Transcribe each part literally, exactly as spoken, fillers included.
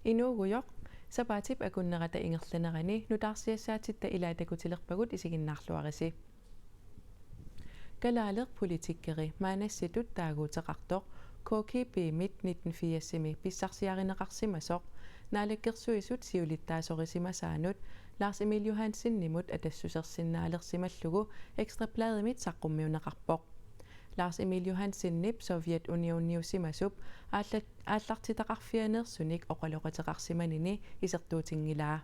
Inuugujoq, sapaatip akunnerata ingerlanerani nutaarsiassaatitta ilaat takutilerpagut isiginnaarluarisi. Kalaaleq politikeri Maanassitut taaguuteqartoq K G B-mit nitten firsimi pissarsiarineqarsimasoq Naalakkersuisut siulittaasorisimasaanut Lars Emil Johansenimut atassusersinnaalersimallugu Ekstra Bladimit saqqummiunneqarpoq. Lars Emil Johansenip Sovjetunioniusimasup aallat-, aallartitaqarfianeersunik oqaloqateqarsimanini isertuutinngilaa.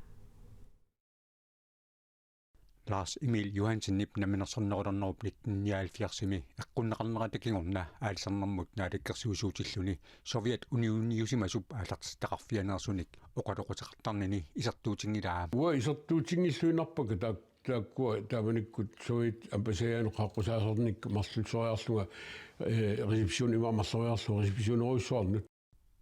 Lars Emil Johansenip namminersornerulernerup nitten nioghalvfjerdsimi eqqunneqarnerata kingorna aalisarnermut naalakkersuisuutilluni Sovjetunioniusimasup aallartitaqarfianeersunik oqaloqateqartarnini isertuutinngilaa. Uanga isertuutinngilluinnarpakka taak-, taakkua taamanikkut Sovjet ambassadørinut qaaqqusaasarnikkut marlussoriarlunga, eh, reception ima marloriarlunga receptionerujussuarnut.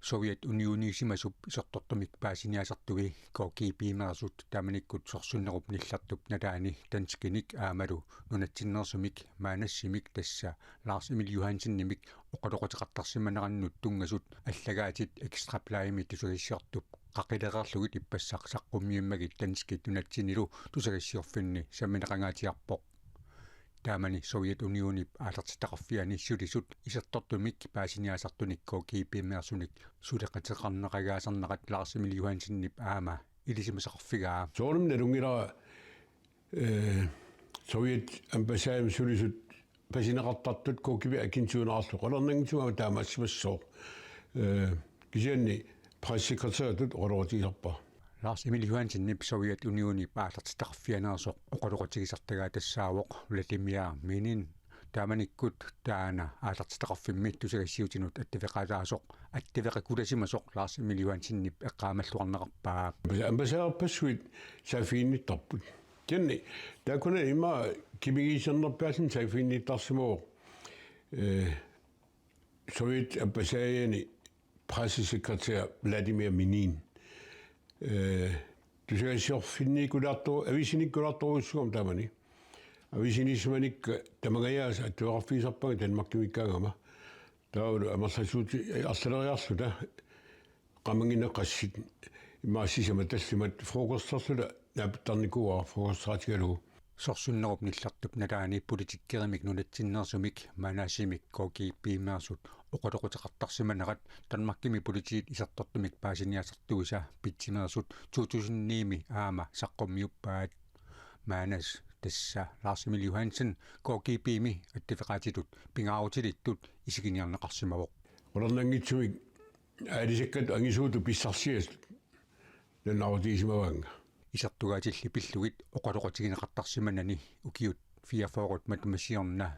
Sovjetunioniusimasup isertortumik paasiniasartui K G B-meersut taamanikkut sorsunnerup nillertup nalaani danskinik aammalu nunatsinneersumik Maanassimik, tassa Lars Emil Johansenimik oqaloqateqartarsimanerannut tunngasut allagaatit Ekstra Bladimi tusagassiortup qaqilereerlugit ippassaq saqqummiummagit danskit nunatsinnilu tusagassiorfinni sammineqangaatsiarpoq. Taamani Sovjetunionip aallartitaqarfiani sulisut isertortumik paasiniasartunik K G B-meersunik suleqateqarneqagaasarnerat Lars Emil Johansenip aamma ilisimasaqarfigaa. Soorunami nalunngilara, eh, Sovjet ambassadørimut sulisut pasineqartartut K G B-agentuunerarlu qularnanngitsumik taamaassimassooq. Eh, kisianni pressesekretæritut oqaloqatigisarpara. Lars Emil Johansenip Sovjetunionip aallartitaqarfianeersoq oqaloqatigisartagaa tassaavoq Vladimir Minin. Taamanikkut taanna aallartitaqarfimmi tusagassiutinut attaveqataasoq, attaveqakulasimasoq Lars Emil Johansenip eqqaamalluarneqarpaa. Ambassadørpassuit saaffiginnittarput. Kisianni taakkua ima kimigiisernerpaalluni saaffiginnittarsimavoq, eh, Sovjet ambassadørini pressesekretær Vladimir Minin. Eh, tusagassiorfinniikulaartoq, aviisiniikulaartorujussuugami taamani. Aviisiniissimanikka tamangajaasa attaveqarfigisarpakka Danmarkimiikkaangama. Taavalu amerlasuutit arlaleriarluta qamangineqassit imaassisamat tallimat frokosterluta naapittarnikuuara frokosteqatigalugu. Sorsunnerup nillertup nalaani politikerimik nunatsinneersumik Maanassimik K G B-meersut oqaloqateqartarsimanerat Danmarkimi politiit isertortumik paasiniasartuisa pitsimeersut to tusind ni-mi aamma saqqummiuppaat. Maanas, tassa Lars Emil Johansen K G B-mi attaveqaatitut pingaarutilittut isiginiarneqarsimavoq. Qularnanngitsumik aalisakkat angisuutut pissarsiasut nalunaarutigisimavaannga. Isertugaatilli pillugit oqaloqatigineqartarsimanani ukiut fireogfyrre matuma siorna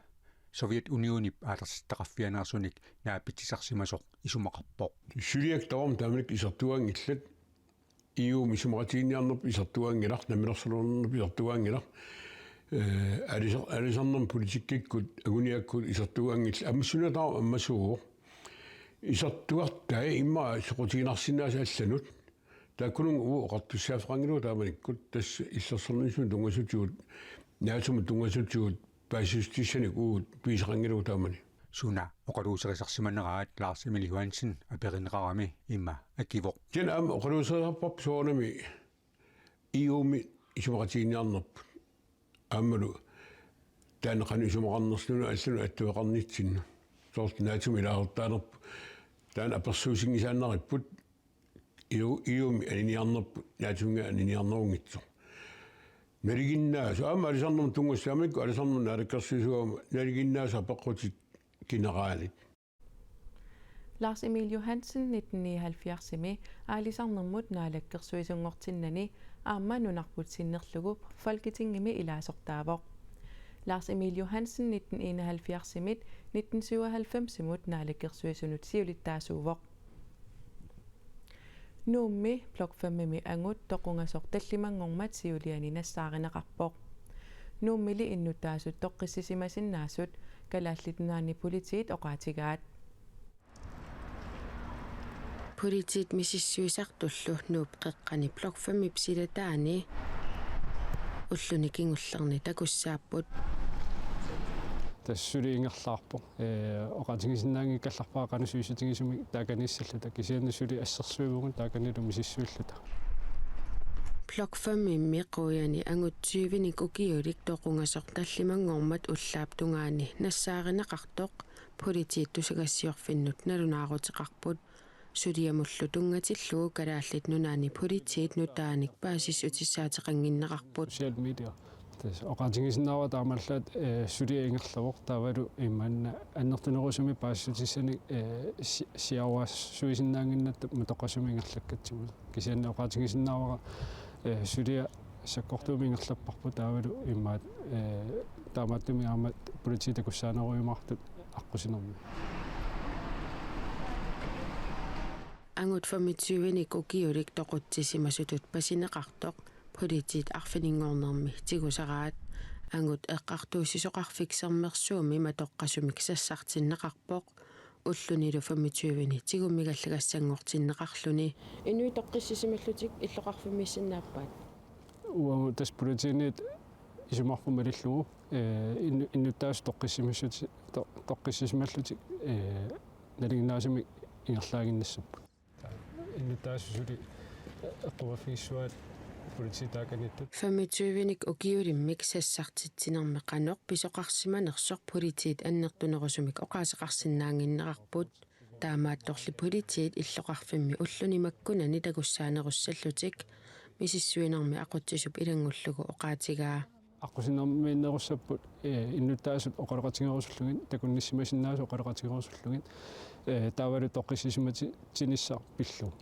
Sovjetunionip aallartitaqarfianeersunik naapitsisarsimasoq isumaqarpoq. Suliakka tamarmik taamanikkut isertugaanngillat. E U-mi isumaqatigiinniarnerput isertugaanngilaq, namminersorluarnerput isertugaanngilaq. Eh, aalisar-, aalisarnermut politikkikkut anguniakkut isertugaanngillat, aamma suna tamarmi ammasuuvoq. Isertugartai immaqa soqutiginarsinnaasut allanut. Taakkununnga uagut oqartussaaffeqanngilagut taamanikkut, tassa illersornissamut tunngasutigut, NATO-mut tunngasutigut, paasissutissanik uagut tuiseqanngilagut taamani. Suna oqaluuserisarsimaneraat Lars Emil Johansen aperineqarami ima akivoq. Kisianni aamma oqaluuserisarparput soorunami E U-mi isumaqatigiinniarnerput. Aammalu taanna qanoq isumaqarnersoq nunat allanut attaveqarnitsinnut. Soorlu NATO-mi ilaasortaanerput. Taanna apersuusinngisaannaripput. E U, E U-mi aniniarnerput, NATO-minngaanniit aniniarnerunngitsoq. Nalinginnaasut, aamma aalisarnermut tunngasut, aamma aalisarnermut naalakkersuisuugama, nalinginnaasut apeqqutit generalit. Lars Emil Johansen nitten nioghalvfjerdsimi aalisarnermut naalakkersuisunngortinnani aamma nunarput sinnerlugu Folketingimi ilaasortaavoq. Lars Emil Johansen nitten enoghalvfjerdsimit nitten syvoghalvfemsimut naalakkersuisunut siulittaasuuvoq. Nuummi Blok femimi angut toqungasoq tallimanngormat siuliani nassaarineqarpoq. Nuummili innuttaasut toqqissisimasinnaasut Kalaallit Nunaanni politiit oqaatigaat. Politiit misissuisartullu Nuup qeqqani Blok femip silataani ulluni kingullerni takussaapput. Tassa suli ingerlaarpoq. Ee, oqaatigisinnaanngikkallarpara qanoq sulisutigisumik taakaniissalluta, kisianni suli assersuivugut taakanilu misissuilluta. Blok fem-imi quiani angut tyvenik ukiulik toqungasoq tallimanngormat ullaap tungaani nassaarineqartoq politiit tusagassiorfinnut nalunaaruteqarput. Suliamullu tunngatillugu Kalaallit Nunaanni politiit nutaanik paasissutissaateqannginneqarput. Social media. Tassa oqaatigisinnaavara taamaallaat, ee, suliaq ingerlavoq, taavalu imaanna annertunerusumik paasissutissanik, ee, si-, siaruassuisinnaannginnatta matoqqasumik ingerlakkatsigu. Kisianni oqaatigisinnaavara, ee, suliaq sakkortuumik ingerlapparput, taavalu imaat, ee, taamaattumik aamma politiit takussaanerujumaartut aqqusinermi. Angut femogtyvenik ukiulik toqutsisimasutut pasineqartoq politiit arfininngornermi tigusaraat. Angut Eqqartuussisoqarfik Sermersuumi matoqqasumik sassartinneqarpoq, ullunilu femogtyveni tigummigallagassanngortinneqarluni. Inuit toqqissisimallutik illoqarfimmiissinnaappaat? Uagut tassa politiinit isumarput malillugu, ee, innu-, innuttaasut toqqissisimallutik, to-, toqqissisimallutik, ee, nalinginnaasumik ingerlaaginnassapput. Innuttaasut suli eqqumaffigissavaat politiit taakaniittut. Femogtyvenik ukiulimmik sassartitsinermi qanoq pisoqarsimanersoq politiit annertunerusumik oqaaseqarsinnaannginnerarput. Taamaattorli politiit illoqarfimmi ulluni makkunani takussaanerussallutik misissuinermi aqutsisup ilanngullugu oqaatigaa. Aqqusinermiinnerussapput, ee, innuttaasut oqaloqatigerusullugit, takunnissimasinnaasut oqaloqatigerusullugit, ee, taavalu toqqissisimatinissaq pillugu.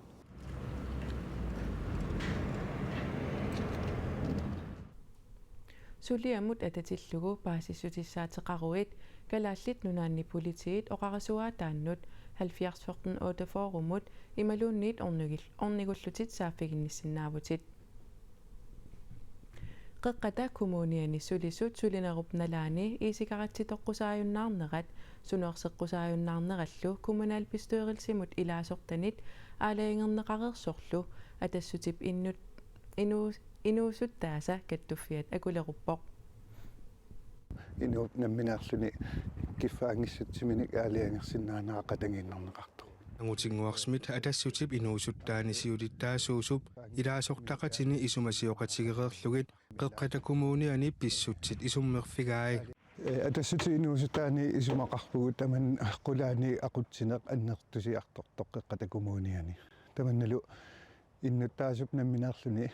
Suliamut atatillugu paasissutissaateqaruit Kalaallit Nunaanni politiit oqarasuaataannut halvfjerds fjorten otteogfyrremut imaluunniit ornigul-, ornigullutit saaffiginnissinnaavutit. Qeqqata Kommuniani sulisut sulinerup nalaani e-cigarettitoqqusaajunnaarnerat sunoorseqqusaajunnaarnerallu kommunalbestyrelsimut ilaasortanit aalajangerneqareersorlu Atassutip innut-, inu-, inuusuttaasa kattuffiat akuleruppoq. Inuup nammineerluni kiffaanngissutsiminik aalajangersinnaanera qatanngiinnarneqartoq. Angutinnguarsmit Atassutip inuusuttaani siulittaasuusup ilaasortaqatini isumasioqatigereerlugit Qeqqata Kommuniani pissutsit isummerfigai. Ee, Atassutip inuusuttaani isumaqarpugut tamanna qulaani aqutsineq annertusiartortoq Qeqqata Kommuniani. Tamannalu innuttaasup nammineerluni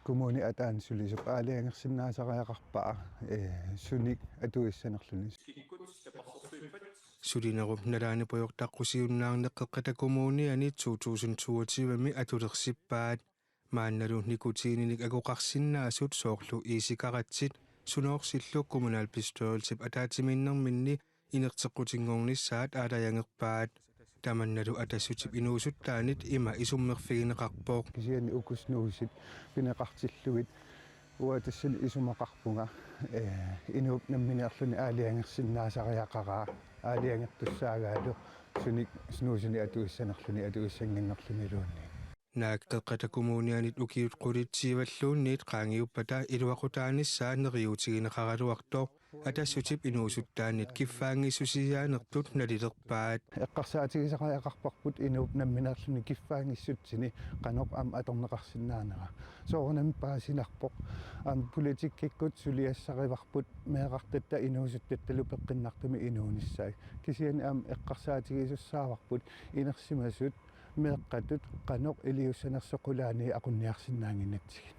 kommunip ataani sulisup aalajangersinnaasariaqarpaa, ee, sunik atuissanerluni. Sulinerup nalaani pujortaqqusiunnaarneq Qeqqata Kommuniani to tusind toogtyve-mi atulersippaat. Maannalu nikutiininik akoqarsinnaasut soorlu e-cigarettit sunoorsillu kommunalbestyrelsip ataatsimiinnerminni inerteqqutinngornissaat aalajangerpaat. Tamannalu Atassutip inuusuttaanit ima isummerfigineqarpoq. Kisianni uku snuusit pineqartillugit uanga tassani isumaqarpunga, ee, inuup nammineerluni aalajangersinnaasariaqaraa aalajangertussaagaalu sunik snuusinik atuissanerluni atuissannginnerluniluunniit. Naak Qeqqata Kommunianit ukiut qulit tyvelluunniit qaangiuppata iluaqutaanissaa neriuutigineqaraluartoq Atassutip inuusuttaanit kiffaanngissusiaanertut nalilerpaat. Eqqarsaatigisariaqarparput inuup nammineerluni kiffaanngissutsini qanoq aamma atorneqarsinnaanera. Soorunami paasinarpoq. Aamma politikkikkut suliassarivarput meerartatta inuusuttattalu peqqinnartumik inuunissaat. Kisianni aamma eqqarsaatigisassaavarput inersimasut meeqqatut qanoq iliussanersoq qulaani aqunniarsinnaannginnatsigit.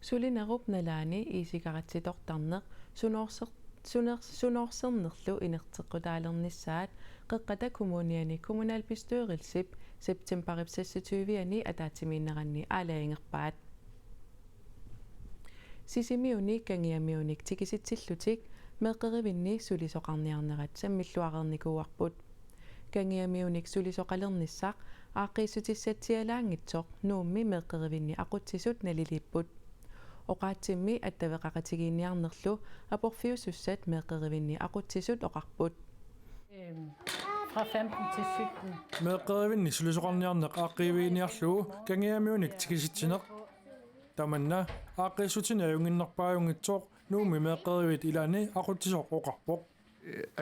Sulinerup nalaani e-cigarettitortarneq sunoorser-, suner-, sunoorsernerlu inerteqqutaalernissaat Qeqqata Kommuniani kommunalbestyrelsip septembarip seksogtyve-ani ataatsimiinneranni aalajangerpaat. Sisimiuni Kangiamiunik tikisitsillutik meeqqerivinni sulisoqarniarnerat sammilluareernikuuarput. Kangiamiunik sulisoqalernissaq aaqqiissutissatsialaanngitsoq Nuummi meeqqerivinni aqutsisut naliliipput. Oqaatsimmi attaveqaqatigiinniarnerlu aporfiusussat meeqqerivinni aqutsisut oqarput. Øhm, fra femten til sytten. Meeqqerivinni sulisoqarniarneq aaqqiiviginiarlugu Kangiamiunik tikisitsineq. Tamanna aaqqiissutinik ajunnginnerpaajunngitsoq Nuummi meeqqeriviit ilaanni aqutsisoq oqarpoq.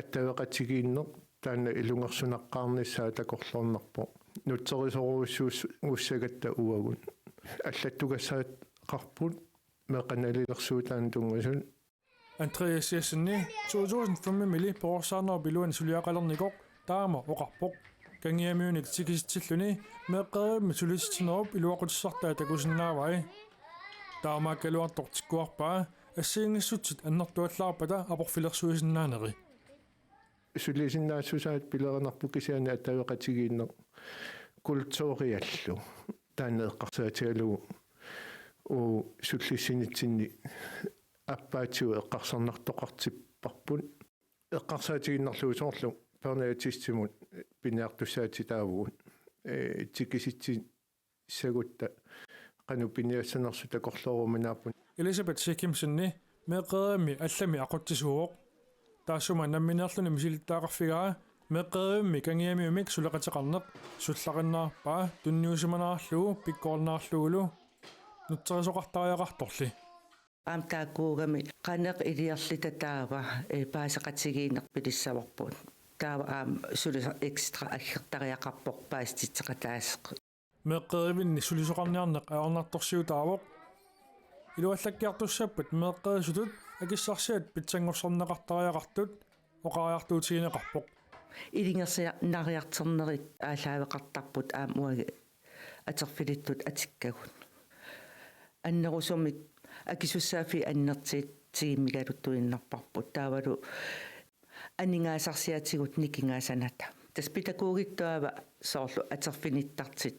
Attaveqatigiinneq taanna ilungersunnaqqaarnissaa takorloornarpoq. Nutserisorujussuussagatta uagut. Allattugassaqarput meeqqat nalilersuutaannut tunngasut. Andreas Jesseni to tusind fem-imili perorsaanerup iluani suliaqalernikoq taama oqarpoq. Kangiamiunik tikisitsilluni meeqqerivimmik sulisitsinerup iluaqutissartaa takusinnaavai. Taamaakkaluartoq tikkuarpaa assigiinngissutsit annertuallaarpata aporfilersuisinnaaneri. Sulisinnaassusaat pilerinarpoq kisianni attaveqatigiinneq kulturiallu. Taanna eqqarsaatigalugu uu sullissinitsinni appaatigut eqqarsarnartoqartipparput. Eqqarsaatigiinnarlugu soorlu børneartistimut piniartussaatitaavugut. Ee, tikisitsissagutta qanoq piniassanersut takorlooruminaapput. Elisabeth Sikimseni meeqqerivimmi allami aqutsisuuvoq. Taassuma nammineerluni misilittagaqarfigaa meeqqerivimmi Kangiamiumik suleqateqarneq sullaqinnaarpaa tunniusimanarlugu pikkorinnaarlugulu nutserisoqartariaqartorli. Aamma taakkuugamik qanoq iliorluta taava, ee, paaseqatigiinneq pilissavarput. Taava aamma sulisoq ekstra aggertariaqarpoq paasititseqataaseq. Meeqqerivinni sulisoqarniarneq ajornartorsiutaavoq. Iluallakkiartussappat meeqqerisutut akissarsiat pitsanngorsarneqartariaqartut oqariartuutigineqarpoq. Ilungersunnaariartornerit aallaaveqartarput aamma uagut atorfilittut atikkagut. Annerusumik akisussaaffiit annertutigimmigaluttuinnarparput taavalu aningaasarsiatigut nikingaasanata. Tassa pædagogikkut taava soorlu atorfinittartut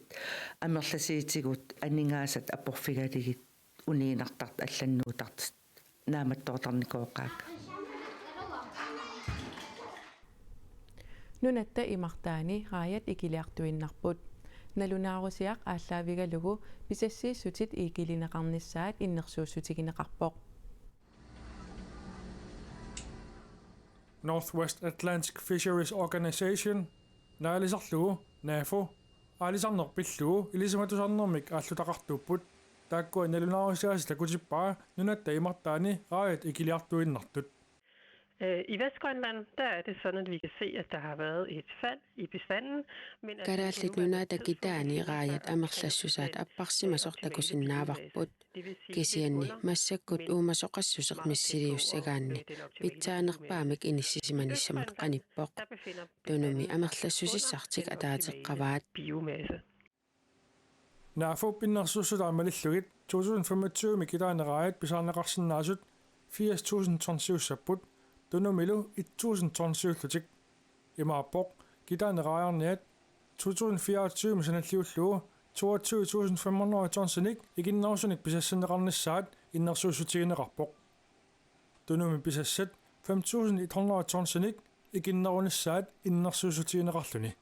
amerlasuutigut aningaasat aporfigalugit uniinnartartut allannuutartut naammattoortarnikooqaakka. Nunatta imartaani raajat ikiliartuinnarput. Nalunaarusiaq aallaavigalugu pisassiissutit ikilineqarnissaat innersuussutigineqarpoq. Northwest Atlantic Fisheries Organization, naalisarlugu NAFO, aalisarneq pillugu ilisimatusarnermik aallutaqartuupput. Taakkua nalunaarusiaasiit takutippaa nunatta imartaani raajat ikiliartuinnartut. Øh, i Vestgrønland, der er det sådan, at vi kan se, at der har været et fald i bestanden, men at Kalaallit Nunaata kitaani raajat amerlassusaat apparsimasoq takusinnaavarput. Kisianni massakkut uumasoqassuseq missiliussagaanni pitsaanerpaamik inissisimanissamut qanippoq. Tunumi amerlassusissartik ataateqqavaat. Biomasse. NAFO-p innersuussutai malillugit to tusind femogtyve-mi kitaani raajat pisaarneqarsinnaasut firs tusind tonsiussapput, Tunumilu et tusind tonsiullutik. Imaappoq kitaani raajarniat to tusind fireogtyve-mi sanalliullugu toogtyve tusind fem hundrede tonsinik ikinnerusunik pisassinneqarnissaat innersuussutigineqarpoq. Tunumi pisassat fem tusind et hundrede tonsinik ikinnerunissaat innersuussutigineqarluni.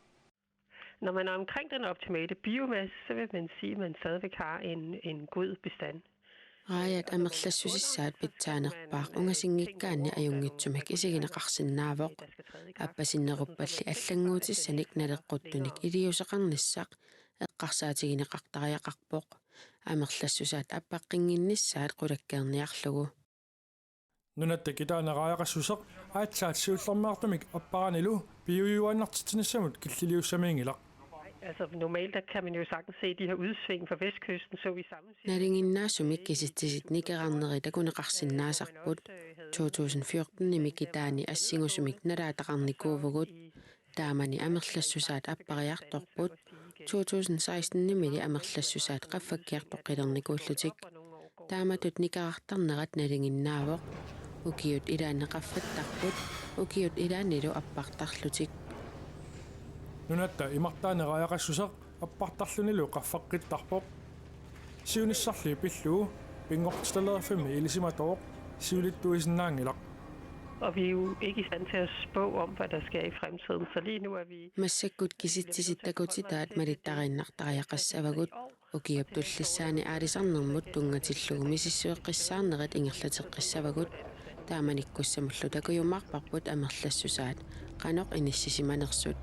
Når man er omkring den optimale biomasse, så vil man sige, at man stadigvæk har en, en god bestand. Raajat amerlassusissaat pitsaanerpaaq ungasinngikkaanni ajunngitsumik isigineqarsinnaavoq. Appasinneruppalli allannguutissanik naleqquttunik iliuuseqarnissaq eqqarsaatigineqartariaqarpoq. Amerlassusaat appaqqinnginnissaat qulakkeerniarlugu. Nunatta kitaani raajaqassuseq aatsaat siullermeertumik apparanilu piujuaannartitsinissamut killiliussamiinngilaq. Altså, normalt, der kan man jo sagtens se de her udsving fra vestkysten, så vi samme Nalinginnaasumik kisitsisit nikerarnerit takuneqarsinnaasarput. To tusind fjorten-imi kitaani assingusumik nalaataqarnikuuvugut. Taamani amerlassusaat appariartorput. To tusind seksten-imili amerlassusaat qaffakkiartoqqilernikuullutik. Taamatut nikerartarnerat nalinginnaavoq. Ukiut ilaanni qaffattarput, ukiut ilaannilu appartarlutik. Nunatta imartaani raajaqassuseq appartarlunilu qaffaqqittarpoq. Siunissarli pillugu pinngortitalereerfimmi ilisimatooq siulittuisinnaanngilaq. Og vi er jo ikke i stand til at spå om, hvad der sker i fremtiden, så lige nu er vi Massakkut kisitsisit takutitaat malittariinnartariaqassavagut. Ukiup tullissaani aalisarnermut tunngatillugu misissueqqissaarnerit ingerlateqqissavagut. Taamanikkussamullu takujumaarparput amerlassusaat qanoq inissisimanersut.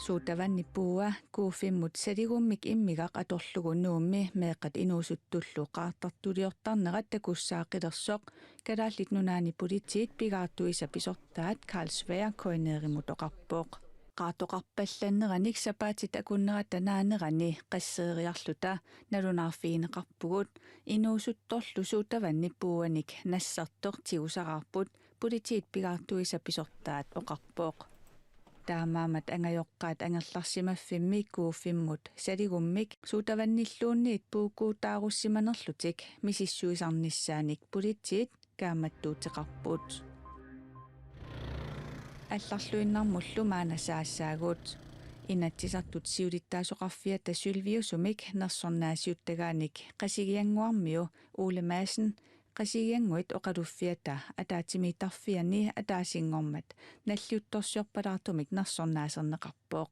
Sodavandipuua Kuuffimmut saligummik immigaq atorlugu Nuummi meeqqat inuusuttullu qaartartuliortarnerat takussaaqilersoq Kalaallit Nunaanni politiit pigaartuisa pisortaat Carl Svea K N R-imut oqarpoq. Qaartoqarpallanneranik sapaatit akunnerata naanerani qasseeriarluta nalunaarfigineqarpugut, inuusuttorlu sodavandipuuanik nassartoq tigusaraarput, politiit pigaartuisa pisortaat oqarpoq. Taamaammat angajoqqaat angerlarsimaffimmi Kuuffimmut saligummik sodavandilluunniit puukkuutaarussimanerlutik misissuisarnissaanik politiit kaammattuuteqarput. Allarluinnarmullu maanna saassaagut. Inatsisartut siulittaasoqarfiata Sylviusumik nersornaasiuttagaanik Qasigiannguarmiu Ole Madsen Qasigiannguit oqaluffiata ataatsimiittarfianni ataasinngormat nalliuttorsiorpalaartumik nersornaaserneqarpoq.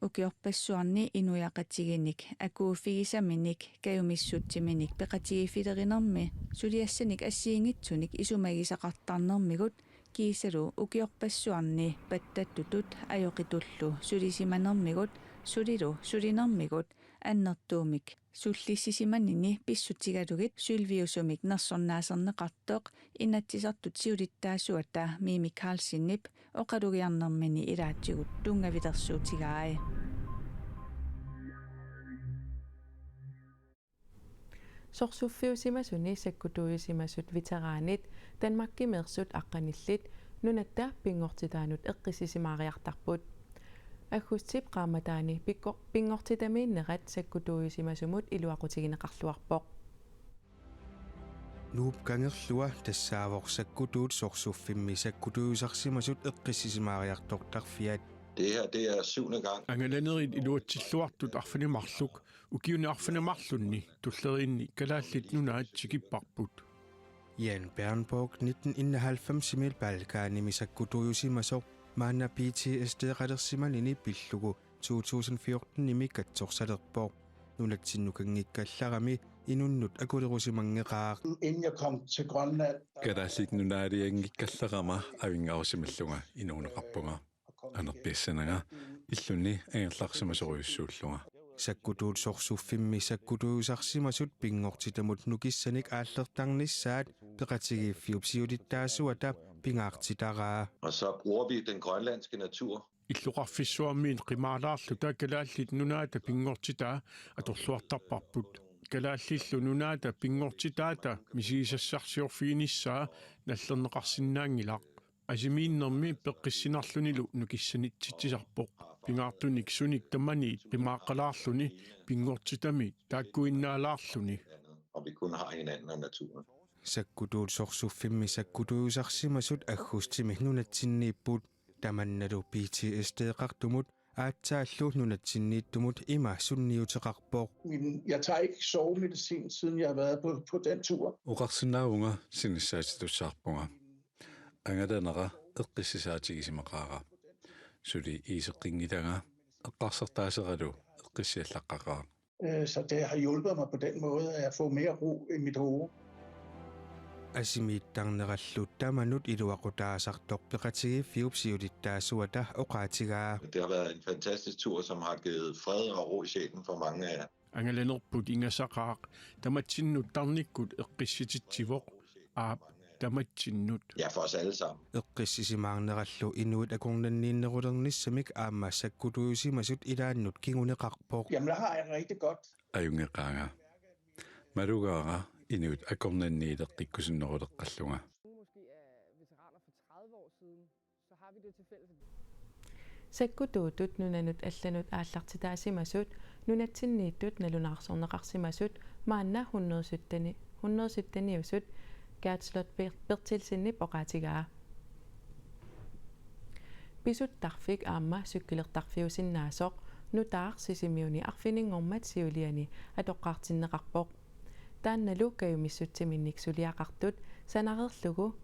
Ukiorpassuarni inuiaqatigiinnik akuuffigisaminik kajumissutsiminik peqatigiiffilerinermi suliassanik assigiinngitsunik isumagisaqartarnermigut kiisalu ukiorpassuarni pattattutut ajoqitullu sulisimanermigut sulilu sulinermigut annertuumik sullissisimanini pissutigalugit Sylviusumik nersornaaserneqartoq Inatsisartut siulittaasuata Mimi Karlsenip oqalugiarnermini ilaatigut tunngavilersuutigai. Sorsuffiusimasuni sakkutuujusimasut veteranit Danmarkimeersut aqqanillit nunatta pinngortitaanut eqqissisimaariartarput. Aggustip qaammataani pikko-, pinngortitamiinnerat sakkutuujusimasumut iluaqutigineqarluarpoq. Nuup Kangerlua tassaavoq sakkutuut sorsuffimmi sakkutuujusarsimasut eqqissisimaariartortarfiat. Det her, det er syvende gang. Angalanerit iluatsilluartut arfineq-marluk, ukiuni arfineq-marlunni tulleriinni Kalaallit Nunaat tikipparput. Jan Bernborg nitten enoghalvfemsimi Balkanimi sakkutuujusimasoq maanna P T S D-qalersimanini pillugu to tusind fjortenimi katsorsalerpoq. Nunatsinnukanngikkallarami inunnut akulerusimanngeqaaq. Inden jeg kom til Grønland, Kalaallit Nunaalianngikkallarama avinngarusimallunga inuuneqarpunga. Anerpiassananga illunni angerlarsimasorujussuullunga. Sakkutuut sorsuffimmi sakkutuujusarsimasut pinngortitamut nukissanik aallertarnissaat peqatigiiffiup siulittaasuata pingaartitaraa. Og så bruger vi den grønlandske natur. Illoqarfissuarmiit qimaalaarluta Kalaallit Nunaata pinngortitaa atorluartarparput. Kalaallillu nunaata pinngortitaata misigisassarsiorfiginissaa nallerneqarsinnaanngilaq. Asimiinnermi peqqissinarlunilu nukissanitsitsisarpoq. Pingaartunik sunik tamaniit qimaaqqalaarluni pinngortitami taakkuinnaalaarluni. Og vi kun har hinanden og naturen. Sakkutuut sorsuffimmi sakkutuujusarsimasut aggustimi nunatsinniipput. Tamannalu P T S D-qartumut aatsaallu nunatsinniittumut ima sunniuteqarpoq. Men jeg tager ikke sovemedicin, siden jeg har været på, på den tur. Oqarsinnaavunga sinissaatitussaarpunga. Angalanera eqqissisaatigisimaqaara. Suli iiseqqinnginnanga eqqarsartaaseralu eqqissiallaqqaqaaq. Øh, så det har hjulpet mig på den måde at få mere ro i mit hoved. Asimiittarnerallu tamanut iluaqutaasartoq peqatigiiffiup siulittaasuata oqaatigaa. Det har været en fantastisk tur, som har givet fred og ro i sjælen for mange af jer. Angalanerput ingasaqaaq, tamatsinnut tarnikkut eqqissititsivoq, aap, tamatsinnut. Ja, for os alle sammen. Eqqissisimaarnerallu inuit akornanniinnerulernissamik aamma sakkutuujusimasut ilaannut kinguneqarpoq. Jamen, der har jeg rigtig godt. Ajunngeqaanga. Malugaara inuit akornanniileqqikkusunneruleqqallunga. Sakkutuutut nunanut allanut aallartitaasimasut, nunatsinniittut nalunaarsorneqarsimasut maanna hundrede sytten, hundrede sytten-iusut Gerd Slot Ber-, Berthelsenip oqaatigaa. Pisuttarfik aamma cykelertarfiusinnaasoq nutaaq Sisimiuni arfininngormat siuliani atoqqaartinneqarpoq. Taannalu kajumissutsiminnik suliaqartut sanareerlugu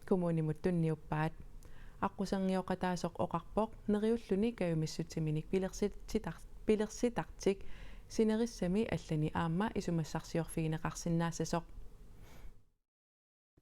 kommunimut tunniuppaat. Aqqusernioqataasoq oqarpoq neriulluni kajumissutsiminnik pilersitar-, pilersitartik sinerissami allani aamma isumassarsiorfigineqarsinnaassasoq.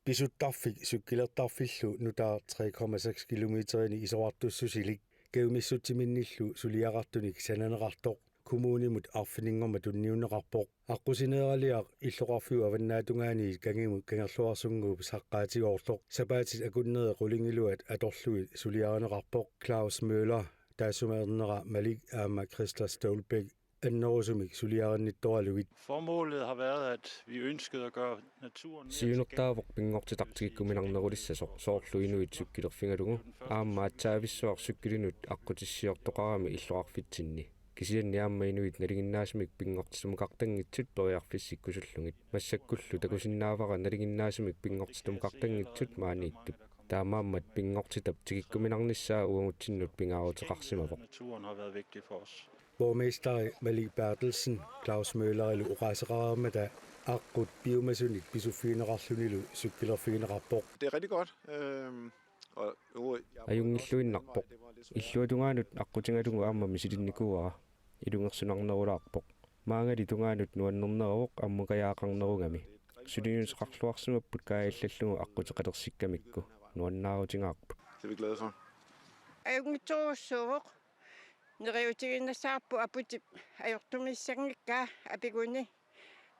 Pisuttarfik cykelertarfillu nutaaq tre komma seks kilometerinik isorartussusilik Kajumissutsiminnillu suliaqartunik sananeqartoq kommunimut arfininngormat tunniunneqarpoq. Aqqusineeraliaq illoqarfiup avannaatungaaniit kangimut Kangerluarsunnguup saqqaatigoortoq. Sapaatit akunneri qulingiluat atorlugit suliarineqarpoq. Claus Møller, taassuma ernera Malik aamma Christa Stolbæk, annerusumik suliarinnittoralugit. Formålet har været, at vi ønskede at gøre naturen mere tilgængelig. Siunertaavoq pinngortitaq tikikkuminarnerulissasoq, soorlu inuit cyklerfigalugu. Aamma aatsaavissuaq cykelinut aqqutissiortoqarami illoqarfitsinni. Kisianni aamma inuit nalinginnaasumik pinngortitumukartanngitsut periarfissikkusullugit. Massakkullu takusinnaavara nalinginnaasumik pinngortitumukartanngitsut maaniittut. Taamaammat pinngortitap tikikkuminarnissaa uagutsinnut pingaaruteqarsimavoq. Naturen har været vigtig for os. Borgmester Malik Berthelsen, Claus Møllerilu oqaaseqareermata aqqut piumasunit pisuffigineqarlunilu cyklerfigineqarpoq. Det er rigtig godt. Øhm, og nu, jeg Ajunngilluinnarpoq. Illuatungaanut aqqutigalugu aamma misilinnikuuara. Ilungersunarnerulaarpoq. Maangali tungaanut nuannerneravoq ammukajaaqarnerugami. Suliniuteqarluarsimapput kaajallallugu aqquteqalersikkamikku. Nuannaarutigaarput. Det er vi glade for. Ajunngitsorujussuuvoq. Neriuutigiinnassavarput aputip ajortumiissanngikkaa apiguni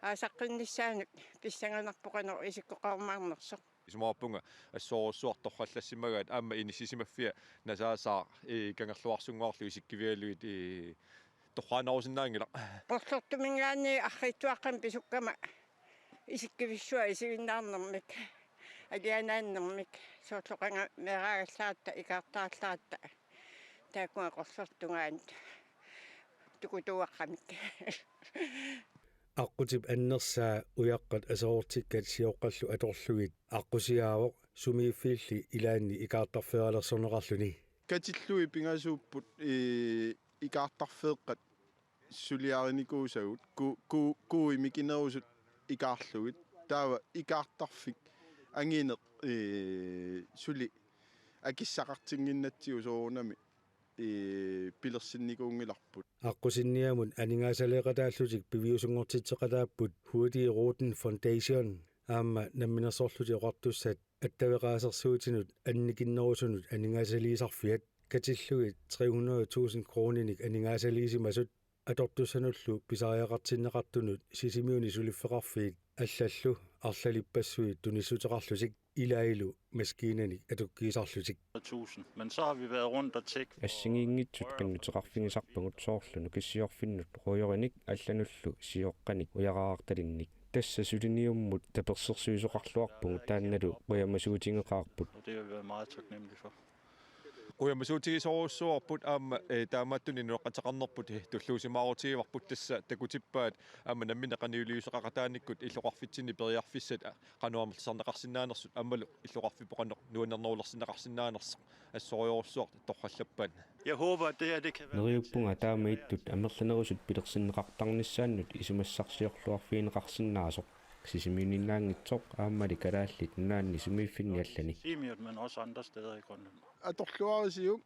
aasaqqinnissaanut pissanganarpoq qanoq isikkoqarumaarnersoq. Isumaqarpunga assorujussuaq torrallassimagaat aamma inissisimaffia nasaasaaq i Kangerluarsunnguarlu isikkivigalugit i torraanerusinnaanngilaq. Qorlortuminngaanniit arriitsuaqqamik pisukkama isikkivissuaq isiginnaarnermik, alianaannermik, soorlu qanga meeraagallaratta, ikaartarallaratta, taakkua qorlortungaanut tukutuuaqqamik. Aqqutip annersaa ujaqqat aserortikkat sioqqallu atorlugit aqqusigaavoq sumiiffiilli ilaanni ikaartarfeeralersorneqarluni. Katillugit pingasuupput i ikaartarfeeqqat suliarinikuusagut ku-, ku-, kuui mikinerusut ikaarlugit. Taava ikaartarfik angineq, ee, suli akissaqartinnginnatsigu soorunami, ee, pilersinnikuunngilarput. Aqqusinniamut aningaasaleeqataallutik piviusunngortitseqataapput Hurtigruten Foundation aamma Namminersorlutik Oqartussat attaveqaasersuutinut annikinnerusunut aningaasaliisarfiat. Katillugit tre hundrede tusind kroninik aningaasaliisimasut atortussanullu pisariaqartinneqartunut Sisimiuni suliffeqarfiit allallu arlalippassuit tunissuteqarlutik ilaallu maskiinanik atukkiisarlutik. Tusind. Men så har vi været rundt og tjekke. Assigiinngitsut qinnuteqarfigisarpagut soorlu Nukissiorfinnut ruujorinik allanullu sioqqanik ujaraartalinnik. Tassa suliniummut tapersersuisoqarluarpugut taannalu qujamasuutigeqaarput. Og det har vi været meget taknemmelige for. Qujamasuutigisorujussuuarput aamma, eh, taamaattunik nunaqqateqarnerput, eh, tulluusimaarutigivarput tassa takutippaat aamma nammineq qanoq iliuuseqaqataanikkut illoqarfitsinni periarfissat, ah, qanoq amerlisarneqarsinnaanersut aammalu illoqarfipput qanoq nuannernerulersinneqarsinnaanersoq assorujussuaq torrallappaat. Jeg håber, at det her, det kan være med til Neriuppunga taama ittut amerlanerusut pilersinneqartarnissaannut isumassarsiorluarfigineqarsinnaasoq. Sisimiuninnaanngitsoq aammali Kalaallit Nunaanni sumiiffinni allani. Sisimiut, men også andre steder i Grønland. Atorluarisiuk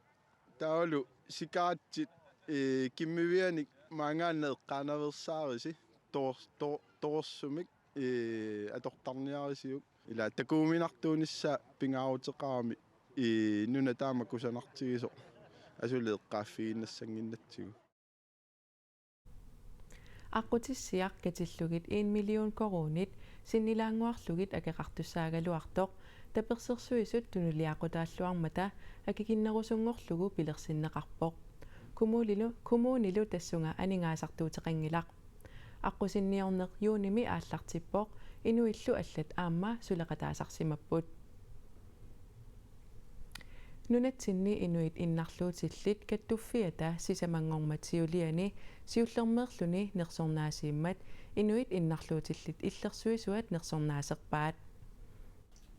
taavalu sikaatit, ee, kimmivianik maanngaanniit eqqaanaveersaarisi tor-, tor-, torersumik, ee, atortarniarisiuk. Ila takuuminartuunissaa pingaaruteqarami, ee, nuna taama kusanartigisoq asuli eqqaaffigiinnassannginnatsigu. Aqqutissiaq katillugit en million koruunit sinnilaannguarlugit akeqartussaagaluartoq tapersersuisut tunuliaqutaalluarmata akikinnerusunngorlugu pilersinneqarpoq. Kommunilu, kommunilu tassunga aningaasartuuteqanngilaq. Aqqusinniorneq juunimi aallartippoq, inuillu allat aamma suleqataasarsimapput. Nunatsinni inuit innarluutillit kattuffiata sisamanngormat siuliani siullermeerluni nersornaasiimmat inuit innarluutillit illersuisuat nersornaaserpaat.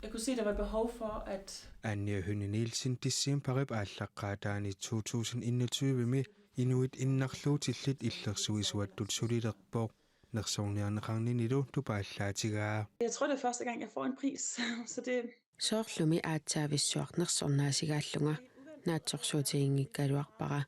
Jeg kunne se, der var behov for, at Anja Hønne Nielsen decembarip aallaqqaataani to tusind enogtyve-mi inuit innarluutillit illersuisuattut sulilerpoq. Nersorniarneqarninilu tupaallaatigaa. Jeg tror, det er første gang, jeg får en pris, så det Soorlumi aatsaavissuaq nersornaasigaallunga naatsorsuutiginngikkaluarpara.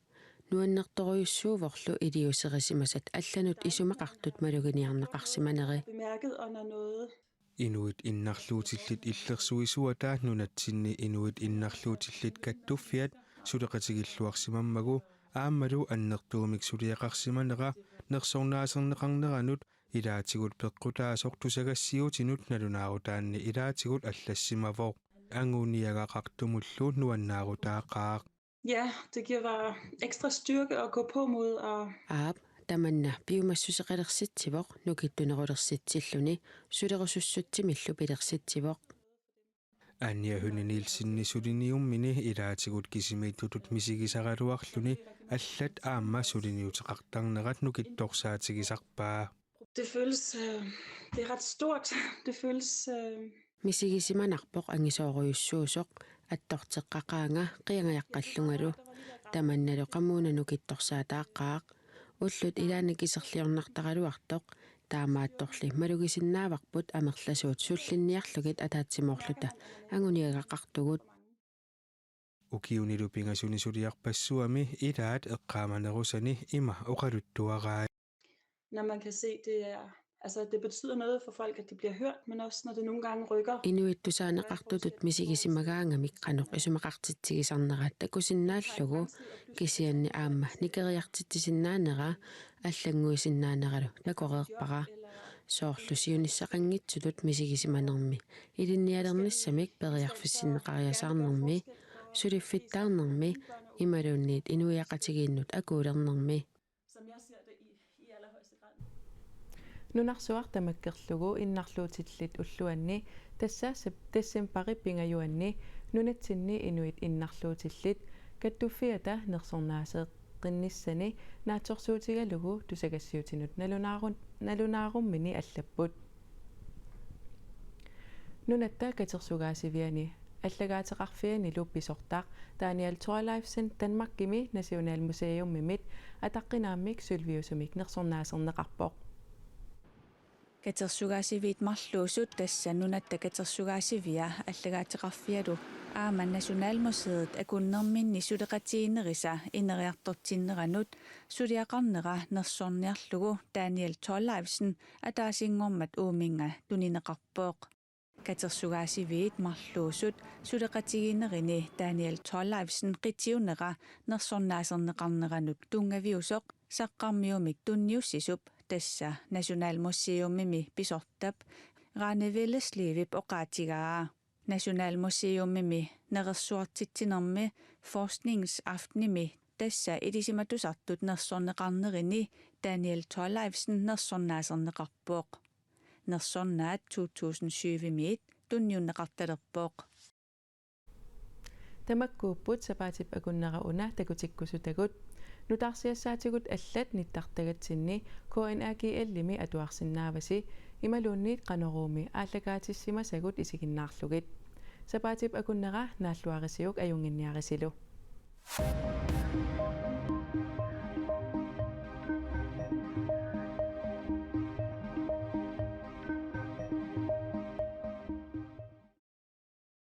Nuannertorujussuuvorlu iliuuserisimasat allanut isumaqartut maluginiarneqarsimaneri. Bemærket under noget. Inuit innarluutillit illersuisuata nunatsinni inuit innarluutillit kattuffiat suleqatigilluarsimammagu aammalu annertuumik suliaqarsimanera nersornaaserneqarneranut ilaatigut peqqutaasoq tusagassiuutinut nalunaarutaanni ilaatigut allassimavoq. Anguniagaqartumullu nuannaarutaaqaaq. Ja, det giver bare ekstra styrke at gå på mod og Aap, tamanna piumassuseqalersitsivoq nukittunerulersitsilluni sulerusussutsimillu pilersitsivoq. Anja Hønne Nielsenip suliniummini ilaatigut kisimiittutut misigisaraluarluni allat aamma suliniuteqartarnerat nukittorsaatigisarpaa. Det føles, øh, det er ret stort. Det føles, øh, Misigisimanarpoq angisoorujussuusoq, attorteqqaqaanga qiangajaqqallungalu. Tamannalu qamuuna nukittorsaataaqaaq. Ullut ilaanni kiserliornartaraluartoq, taamaattorli malugisinnaavarput amerlasuut sullinniarlugit ataatsimoorluta anguniagaqartugut. Ukiunilu pingasuni suliarpassuami ilaat eqqaamanerusani ima oqaluttuarai. Når man kan se, det er, altså, det betyder noget for folk, at de bliver hørt, men også når det nogle gange rykker. Inuit tusaaneqartutut misigisimagaangamik qanoq isumaqartitsigisarnera takusinnaallugu, kisianni aamma nikeriartitsisinnaanera allannguisinnaaneralu takoreerpara. Soorlu siunissaqanngitsutut misigisimanermi, ilinnialernissamik periarfissinneqariasaarnermi, suliffittaarnermi imaluunniit inuiaqatigiinnut akuulernermi. Nunarsuaq tamakkerlugu innarluutillit ulluanni, tassa sep-, decembari pingajuanni nunatsinni inuit innarluutillit kattuffiata nersornaaseqqinnissani naatsorsuutigalugu tusagassiuutinut nalunaarun-, nalunaarummini allapput. Nunatta Katersugaasiviani allagaateqarfianilu pisortaq Daniel Thorleifsen Danmarkimi Nationalmuseumimit ataqqinaammik sølviusumik nersornaaserneqarpoq. Katersugaasiviit marluusut, tassa Nunatta Katersugaasivia allagaateqarfialu aamma Nationalmuseet akunnerminni suleqatigiinnerisa ineriartortinneranut suliaqarnera nersorniarlugu Daniel Thorleifsen ataasinngormat uuminnga tunineqarpoq. Katersugaasiviit marluusut suleqatigiinnerini Daniel Thorleifsen qitiunera nersornaaserneqarneranut tunngaviusoq saqqarmiumik tunniussisup, tassa Nationalmuseumimi pisortap Rane Willeslevip oqaatigaa. Nationalmuseumimi nerersuartitsinermi Forskningsaftenimi tassa ilisimatusartut nersorneqarnerini Daniel Thorleifsen nersornaaserneqarpoq. Nersornaat to tusind syvimiit tunniunneqartalerpoq. Tamakkuupput sapaatip akunnera una takutikkusutagut. Nutaarsiassaatigut allat nittartagatsinni K N A G L-imi atuarsinnaavasi imaluunniit Qanoruumi aallakaatissimasagut isiginnaarlugit. Sapaatip akunnera naalluarisiuk ajunnginniarisilu.